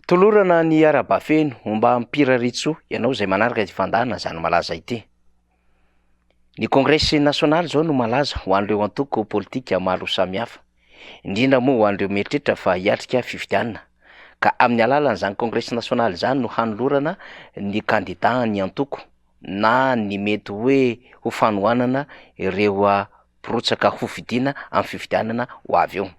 Tolorana ny arahaba feno homba am-pirariantsoa ianao izay manaraka ity fandaharana Zany Malaza ity. Ny kongresy nasionaly izao no malaza ho an'ireo antoko politika maro samihafa, indrindra moa ho an'ireo mieritreritra fa hiatrika fifidianana, ka amin'ny alalan'izany kongresy nasionaly izany no hanolorana ny kandida ny antoko na ny mety hoe ho fanohanana ireo mpirotsaka hofidiana amin'ny fifidianana ho avy eo.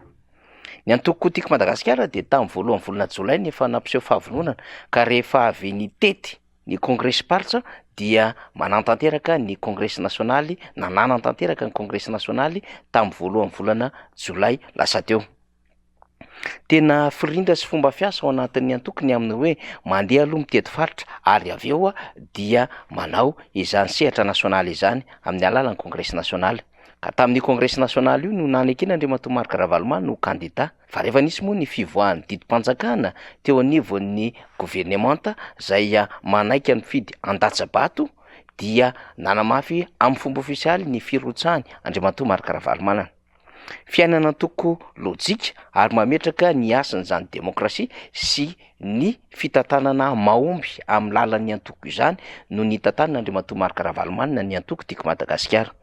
Ny antoko Tiako Madagasikara dia tamin'ny voalohan'ny volana jolay no efa nampiseho fahavononana ka rehefa avy nitety ny kongresim-paritra dia manantanteraka ny kongresy nasionaly na nanantanteraka ny kongresy nasionaly tamin'ny voalohan'ny volana jolay lasa teo. Tena firindra sy fomba fiasa ao anatin'ny antoko ny amin'ny hoe mandeha aloha mitety faritra ary avy eo dia manao izany sehatra nasionaly izany amin'ny alalan'ny kongresy nasionaly. Ka tamin'io kongresy nasionaly io no nanekena Andriamatoa Marc Ravalomanana ho kandida. Fa rehefa nisy moa ny fivoahan'ny didim-panjakana teo anivon'ny governemanta izay manaiky ny mpifidy handatsa-bato dia nanamafy amin'ny fomba ofisialy ny firotsahany Andriamatoa Marc Ravalomanana. Fiainana antoko lojika ary mametraka ny hasin'izany demokrasia sy ny fitantanana mahomby amin'ny lalan'ny antoko izany no nitantanan'Andriamatoa Marc Ravalomanana ny antoko Tiako Madagasikara.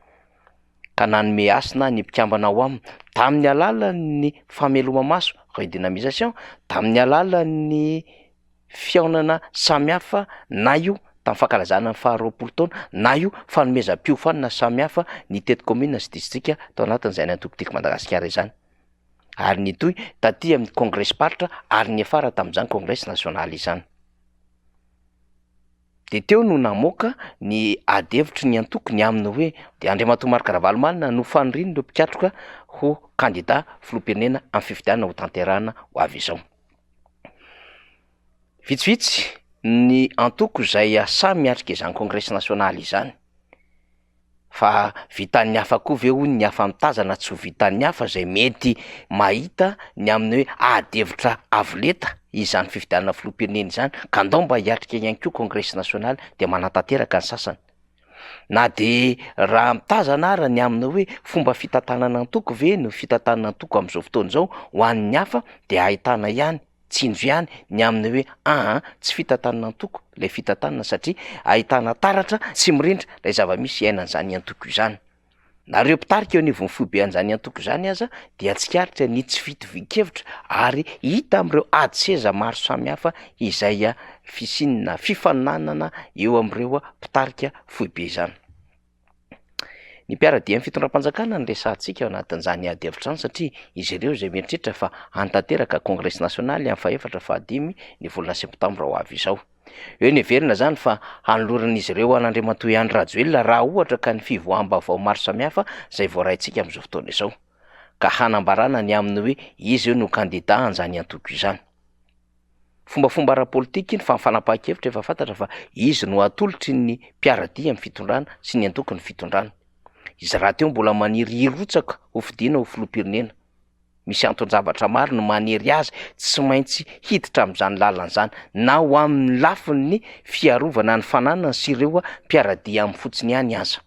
ka nanome hasina ny mpikambana ao aminy tamin'ny alalan'ny fameloma-maso, redynamisation, tamin'ny alalan'ny fihaonana samihafa na io tamin'ny fankalazana ny faha 20 taona na io fanomezam-piofanana samihafa nitety kaominina sy distrika tao anatin'izany antoko Tiako Madagasikara izany ary nitohy taty amin'ny kongresim-paritra ary niafara tamin'izany kongresy nasionaly izany. Dia teo no namoaka ny ady hevitry ny antoko ny amin'ny hoe dia Andriamatoa Marc Ravalomanana no fanirian'ireo mpikatroka ho kandida filoham-pirenena amin'ny fifidianana ho tanterahana ho avy izao. Vitsivitsy ny antoko izay samy miatrika izany kongresy nasionaly izany. Fa vitan'ny hafa koa ve hono ny hafa mitazana tsy ho vitan'ny hafa izay mety mahita ny amin'ny hoe ady hevitra avo lenta izany fifidianana filoham-pirenena izany ka ndao mba hiatrika ihany koa kongresy nasionaly dia manatanteraka ny sasany. Na dia raha mitazana ara ny amin'ny hoe fomba fitantanana antoko ve no fitantanana antoko amin'izao fotoana izao ho an'ny hafa dia ahitana ihany Tsinjo ihany ny amin'ny hoe aa tsy fitantanana antoko ilay fitantanana satria ahitana taratra tsy mirindra ilay zava-misy iainan'izany antoko izany. Na ireo mpitarika eo anivon'ny foibe an'izany antoko izany aza dia tsikaritra ny tsy fitovian-kevitra ary hita amin'ireo ady seza maro samihafa izay fisiana fifaninanana eo amin'ireo mpitarika foibe izany. Ny mpiara-dia amin'ny fitondram-panjakana no resahantsika ao anatin'izany ady hevitra izany satria izy ireo izay mieritreritra fa hanatanteraka kongresy nasionaly amin'ny fahefatra fahadimy ny volana septambra ho avy izao. Eo no heverina izany fa hanoloran'izy ireo an'Andriamatoa Andry Rajoelina raha ohatra ka ny fivoaham-baovao maro samihafa izay voaraintsika amin'izao fotoana izao ka hanambarana ny amin'ny hoe izy no kandida an'izany antoko izany. Fombafomba ara-politika iny fa ny fanapahan-kevitra efa fantatra fa izy no atolotry ny mpiara-dia amin'ny fitondrana sy ny antokon'ny fitondrana. Izy rahateo mbola maniry hirotsaka ho fidiana ho filoham-pirenena. Misy anton-javatra maro no manery azy tsy maintsy hiditra amin'izany lalana izany na ho amin'ny lafiny fiarovana ny fananany sy ireo mpiara-dia aminy fotsiny ihany aza.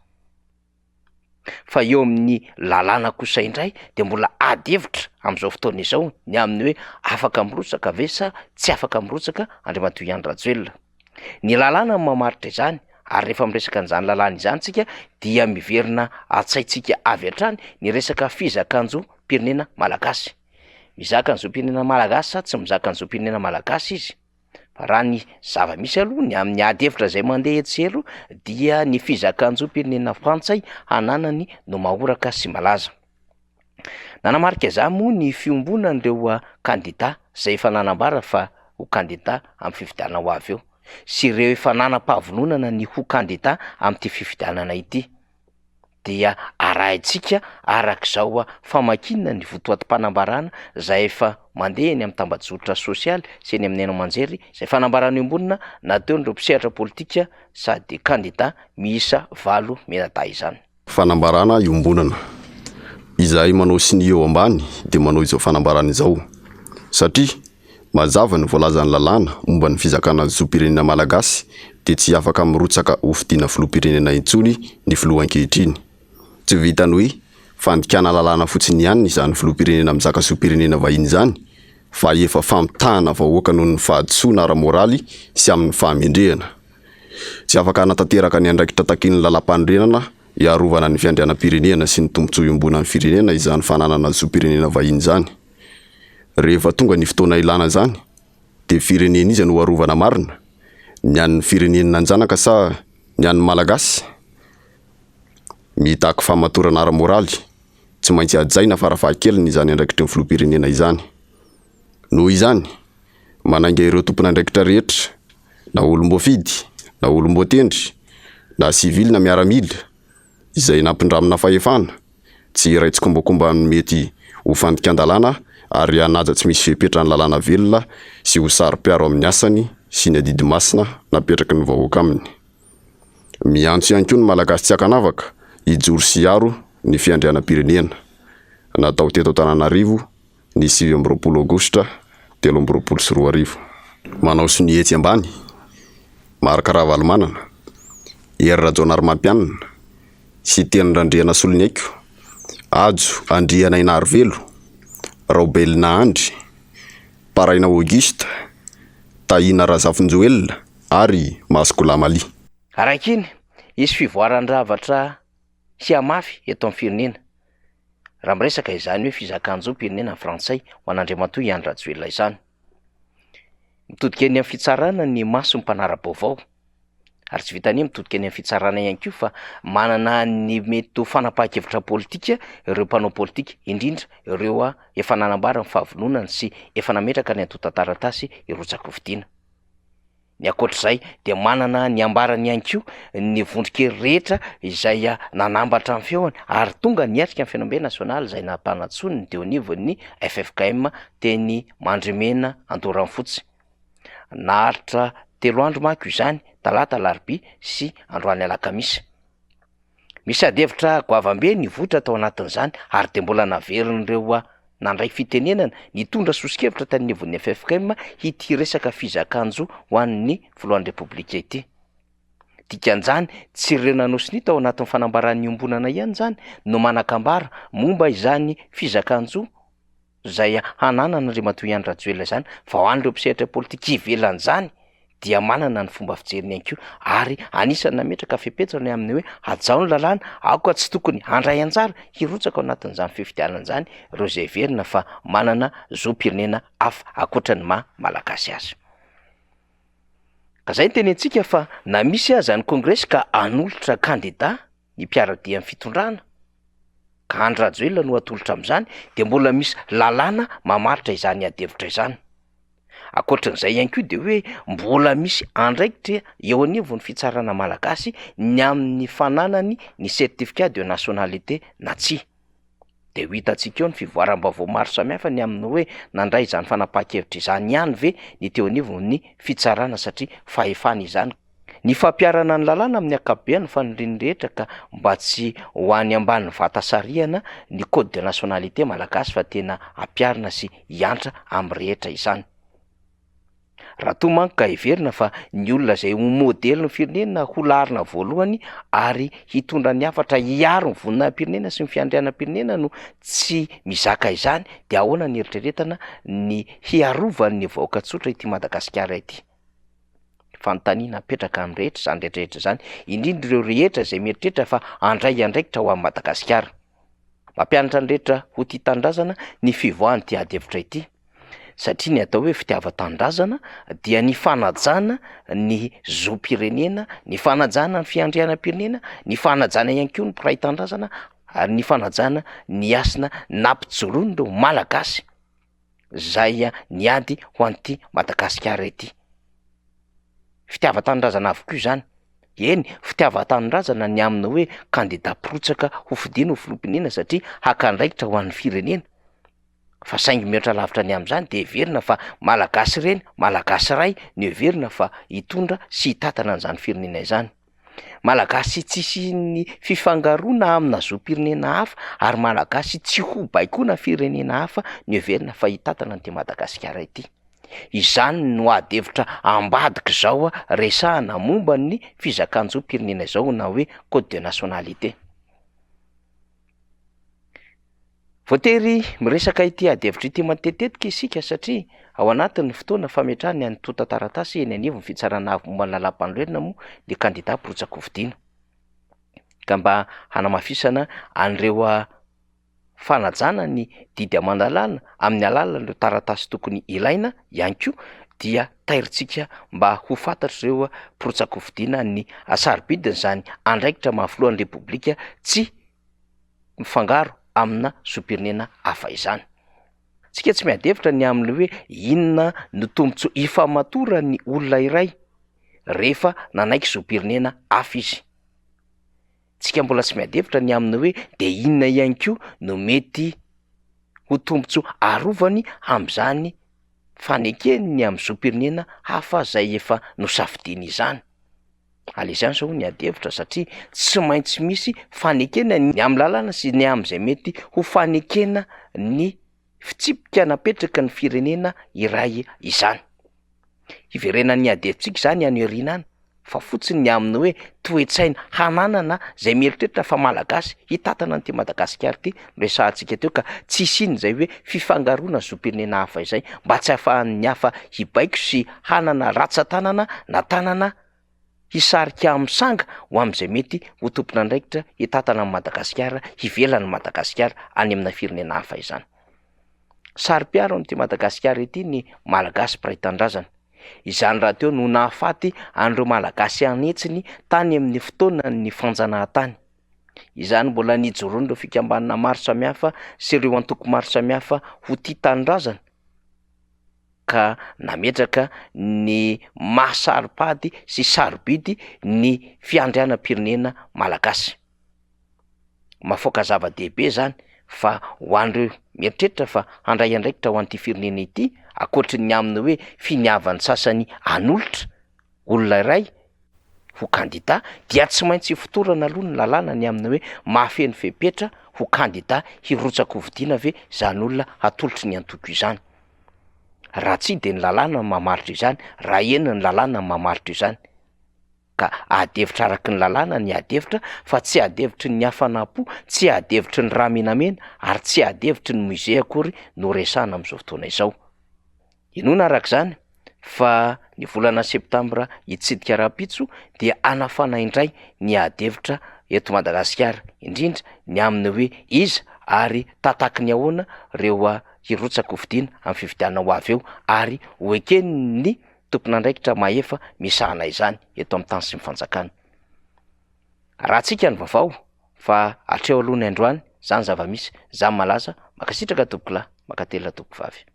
Fa eo amin'ny lalàna kosa indray dia mbola ady hevitra amin'izao fotoana izao ny amin'ny hoe afaka mirotsaka ve sa tsy afaka mirotsaka Andriamatoa Andry Rajoelina. Ny lalàna no mamaritra izany ary rehefa miresaka an'izany lalàna izany tsika dia miverina an-tsaintsika avy hatrany ny resaka fizakan-jom-pirenena malagasy. Mizaka ny zom-pirenena malagasy sa tsy mizaka ny zom-pirenena malagasy izy? Fa raha ny zava-misy aloha ny amin'ny ady hevitra izay mandeha etsy sy eroa dia ny fizakan-jom-pirenena frantsay hananany no mahoraka sy malaza. Nanamarika izany moa ny fiombonan'ireo kandida izay efa nanambara fa ho kandida amin'ny fifidianana ho avy eo sy ireo efa nanam-pahavononana ny ho kandida amin'ity fifidianana ity. dia arahintsika arak'izao famakiana ny votoatim-panambarana izay efa mandeha eny amin'ny tambajotra sosialy sy eny amin'ny haino aman-jery izay fanambarana iombonana nataon'ireo mpisehatra politika sady kandida miisa valo mianadahy izany. Fanambarana iombonana. Izahay manao sonia eo ambany dia manao izao fanambarana izao satria Mazava ny voalazan'ny lalàna momba ny fizakana ny zom-pirenena malagasy dia tsy afaka mirotsaka ho fidiana filoham-pirenena intsony ny filoha ankehitriny. Tsy vitan'ny hoe fandikana lalàna fotsiny ihany izany filoham-pirenena mizaka zom-pirenena vahiny izany. fa efa famitahana vahoaka noho ny fahadisoana ara-moraly sy amin'ny fahamendrehana. Tsy afaka hanatanteraka ny andraikitra takian'ny lalàmpanorenana hiarovana ny fiandrianam-pirenena sy ny tombontsoa iombonan'ny firenena izany fananana zom-pirenena vahiny izany. Rehefa tonga ny fotoana ilana izany dia firenena iza no arovana marina? Ny an'ny firenena nanjanaka sa ny an'ny Malagasy? Mitaky fahamatorana ara-moraly, tsy maintsy hajaina farafahakeliny izany andraikitry ny filoham-pirenena izany. Noho izany, manainga ireo tompon'andraikitra rehetra, na olom-boafidy, na olom-boatendry, na sivily na miaramila, izay nampindramina fahefana, tsy hiray tsikombakomba amin'ny mety ho fandikan-dalàna ary hanaja tsy misy fepetra ny lalàna velona sy ho saro-piaro amin'ny asany sy ny adidy masina napetraky ny vahoaka aminy. Miantso ihany koa ny Malagasy tsy ankanavaka hijoro sy hiaro ny fiandrianam-pirenena. Natao teto Antananarivo ny 29 aogositra 2023. Manao sonia etsy ambany, Marc Ravalomanana, Hery Rajaonarimampianina, Siteny Randrianasoloniaiko, Hajo Andrianainarivelo, Raobelina Andry, Paraina Auguste, Tahina Razafinjoelina ary Masy Goulamaly. Araka iny, hisy fivoaran-javatra hihamafy eto amin'ny firenena, raha miresaka izany hoe fizakan-jom-pirenena ny frantsay ho an'Andriamatoa i Andry Rajoelina izany. Mitodika eny amin'ny fitsarana ny mason'ny mpanara-baovao, ary tsy vitan'ny hoe mitodika eny amin'ny fitsarana ihany koa fa manana ny mety ho fanapahan-kevitra politika ireo mpanao politika, indrindra ireo efa nanambara ny fahavononany sy efa nametraka ny antontan-taratasy hirotsaka-hofidiana. Ny ankoatr'izay dia manana ny ambarany ihany koa ny vondron-kery rehetra izay nanambatra ny feony ary tonga niatrika ny fihaonambe nasionaly izay nampanantsoiny ny teo anivon'ny ffkm teny Mandrimena Andoranfotsy. Naharitra telo andro manko izany, talata, alarobia sy androany alakamisy. Misy adihevitra goavambe nivoitra tao anatin'izany ary dia mbola naverin'ireo nandray fitenenana nitondra soso-kevitra tany anivon'ny ffkm ity resaka fizakan-jo ho an'ny filohan'ny Repoblika ity. Dikan'izany, tsy ireo nanao sonia tao anatin'ny fanambarana iombonana ihany izany no manan-kambara momba izany fizakan-jo izay hananana Andriamatoa Andry Rajoelina izany fa ho an'ireo mpisehatra politika ivelan'izany dia manana ny fomba fijeriny ihany koa ary anisan'ny nametraka fepetra ny amin'ny hoe hajao ny lalàna, aoka tsy tokony handray anjara hirotsaka ao anatin'izany fifidianana izany ireo izay heverina fa manana zom-pirenena hafa ankoatra ny maha Malagasy azy. Ka izay no tenentsika fa na misy aza ny kongresy ka hanolotra kandida ny mpiara-dia amin'ny fitondrana, ka Andry Rajoelina no atolotra amin'izany dia mbola misy lalàna mamaritra izany adihevitra izany. Ankoatran'izay ihany koa dia hoe mbola misy andraikitra eo anivon'ny fitsarana malagasy ny amin'ny fananany ny certificat de nationalité na tsia. Dia ho hitantsika eo ny fivoaram-baovao maro samihafa ny amin'ny hoe nandray izany fanapahan-kevitra izany ihany ve ny teo anivon'ny fitsarana satria fahefana izany. Ny fampiharana ny lalàna amin'ny ankapobeny no fanirian'ny rehetra ka mba tsy ho any ambany vata sarihana ny code de nationalité malagasy fa tena ampiharina sy hiantra amin'ny rehetra izany. Raha toa manko ka heverina fa ny olona izay ho modelin'ny firenena ho laharana voalohany ary hitondra ny hafatra hiaro ny voninahi-pirenena sy ny fiandrianam-pirenena no tsy mizaka izany dia ahoana ny eritreretana ny hiarovan'ny vahoaka tsotra ity Madagasikara ity? Fanontaniana apetraka amin'ny rehetra izany rehetra rehetra izany, indrindra ireo rehetra izay mieritreritra fa handray andraikitra ho an'i Madagasikara. Mampianatra ny rehetra ho tia tanindrazana ny fivoahan'ity ady hevitra ity, satria ny atao hoe fitiavan-tanindrazana dia ny fanajana ny zom-pirenena, ny fanajana ny fiandrianam-pirenena, ny fanajana ihany koa ny mpiray tanindrazana ary ny fanajana ny hasina nampijoroan'ireo Malagasy. zay niady ho an'ity Madagasikara ity. Fitiavan-tanindrazana avokoa izany. Eny, fitiavan-tanindrazana ny amin'ny hoe kandida mpirotsaka ho fidiana ho filoham-pirenena satria haka andraikitra ho an'ny firenena. Fa saingy mihoatra lavitra ny amin'izany dia heverina fa Malagasy reny, Malagasy ray no heverina fa hitondra sy hitantana an'izany firenena izany. Malagasy tsy hisian'ny fifangaroana amina zom-pirenena hafa ary Malagasy tsy ho baikoana firenena hafa no heverina fa hitantana an'ity Madagasikara ity. Izany no ady hevitra ambadik'izao resahana momba ny fizakan-jom-pirenena izao na hoe code de nationalité. Voatery miresaka ity adihevitra ity matetitetika isika satria ao anatin'ny fotoana fametrahana ny antontan-taratasy eny anivon'ny Fitsarana Avo momba ny Lalàmpanorenana moa ny kandida mpirotsaka-hofidiana. Ka mba hanamafisana an'ireo fanajana ny didy aman-dalàna amin'ny alalan'ireo taratasy tokony ilaina ihany koa dia tairintsika mba ho fantatr'ireo mpirotsaka-hofidiana ny hasarobidin'izany andraikitra maha filohan'ny Repoblika tsy mifangaro amina zom-pirenena hafa izany. Tsika tsy miady hevitra ny amin'ny hoe inona no tombontsoa ifamatoran'ny olona iray rehefa nanaiky zom-pirenena hafa izy. Tsika mbola tsy miady hevitra ny amin'ny hoe de inona ihany koa no mety ho tombontsoa arovany amin'izany fanekeny ny amin'ny zom-pirenena hafa zay efa nosafidiany izany. Alaiza ihany zao ny ady hevitra satria tsy maintsy misy fanekena ny amin'ny lalàna sy ny amin'izay mety ho fanekena ny fitsipika napetraky ny firenena iray izany. Hiverenan'ny ady hevitsika izany any aoriana any fa fotsiny ny amin'ny hoe toe-tsaina hananana izay mieritreritra fa Malagasy hitantana an'ity Madagasikara ity no resahantsika teo ka tsy hisian'izay hoe fifangaroana zom-pirenena hafa izay mba tsy hahafahan'ny hafa hibaiko sy hanana ratsan-tanana na tanana hisarika amin'ny sanga ho amin'izay mety ho tompon'andraikitra hitantana an'i Madagasikara hivelan'i Madagasikara any amina firenena hafa izany. Saro-piaro amin'ity Madagasikara ity ny Malagasy mpiray tanindrazana. Izany rahateo no nahafaty an'ireo Malagasy an'hetsiny tany amin'ny fotoanan'ny fanjanahantany. Izany mbola nijoroan'ireo fikambanana maro samihafa sy ireo antoko maro samihafa ho tia tanindrazana. ka nametraka ny maha saro-pady sy sarobidy ny fiandrianam-pirenena malagasy. Mahafaoka zava-dehibe zany fa ho an'ireo mieritreritra fa handray andraikitra ho an'ity firenena ity, ankoatry ny amin'ny hoe finiavan'ny sasany hanolotra olona iray ho kandida dia tsy maintsy ifotorana aloha ny lalàna ny amin'ny hoe mahafeno fepetra ho kandida hirotsa-kofidiana ve izany olona hatolotry ny antoko izany. Raha tsia dia ny lalàna no mamaritra izany, raha eny ny lalàna no mamaritra izany. Ka ady hevitra araky ny lalàna ny ady hevitra fa tsy ady hevitry ny hafanam-po, tsy ady hevitry ny rà menamena ary tsy ady hevitry ny musée akory no resahana amin'izao fotoana izao. Inoana araka izany fa ny volana septambra hitsidika rahampitso dia hanafana indray ny ady hevitra eto Madagasikara, indrindra ny amin'ny hoe iza ary tataky ny ahoana ireo hirotsaka hofidiana amin'ny fifidianana ho avy eo ary ho eken'ny tompon'andraikitra mahefa misahana izany eto amin'ny tany sy ny fanjakana. Arahantsika ny vaovao fa hatreo aloha ny androany, zany zava-misy, zany malaza, mankasitraka tompokolahy, mankatelina tompokovavy.